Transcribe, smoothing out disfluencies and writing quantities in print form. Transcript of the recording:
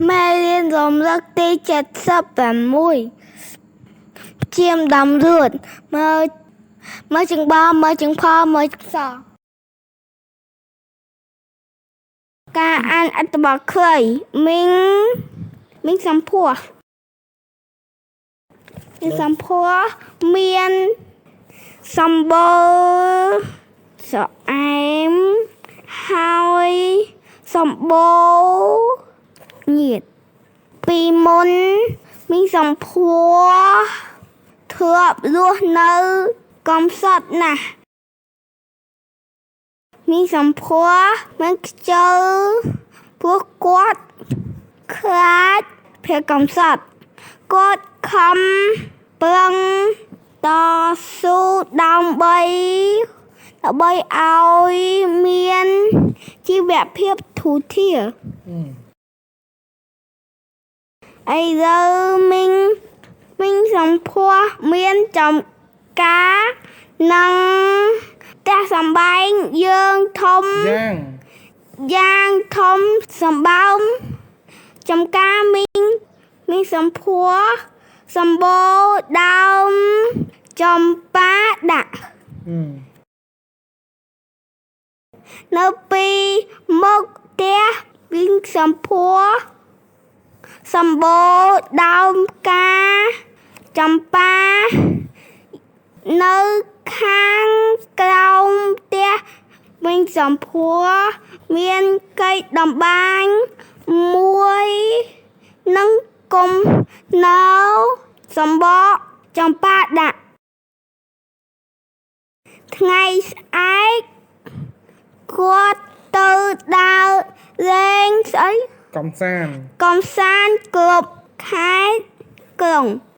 មេរៀនរំលឹកទី76ជាមដំរួតមើលមើលចង្បមើលចង្ផលមើលសការអានអត្ថបទខ្លីមីងមីងសម្ផស្សមីងសម្ផស្សមានសម្បុរស្រអែមហើយសម្បូរញាតពីមុនមីងសម្ផស្សធ្លាប់រស់នៅកំសត់ណាស់មីងសម្ផស្សមិនខ្ជិលព្រោះគាត់ខ្លាចភាពកំសត់គាត់ខំប្រឹងតស៊ូដើម្បីដើម្បីឲ្យមានជីវភាពធូរធារ ឥឡូវមីងមីងសម្ផស្សមានចំការនិងផ្ទះសម្បែងយើងធំ យ៉ាង យ៉ាងធំសម្បើមចំការមីងមីងសម្ផស្សសម្បូរដើមចំប៉ាដាក់ នៅពីមុខផ្ទះមីងសម្ផស្សសម្បូរដើមផ្កាចំប៉ានៅខាងក្រោមផ្ទះមីងសម្ផស្សមានកៃតម្បាញមួយនិងគុំនៅសម្បកចំប៉ាដាក់ថ្ងៃស្អែកគាត់ទៅដើរលេងស្អី កំសាន្ត កំសាន្តគ្រប់ខេត្តក្រុង។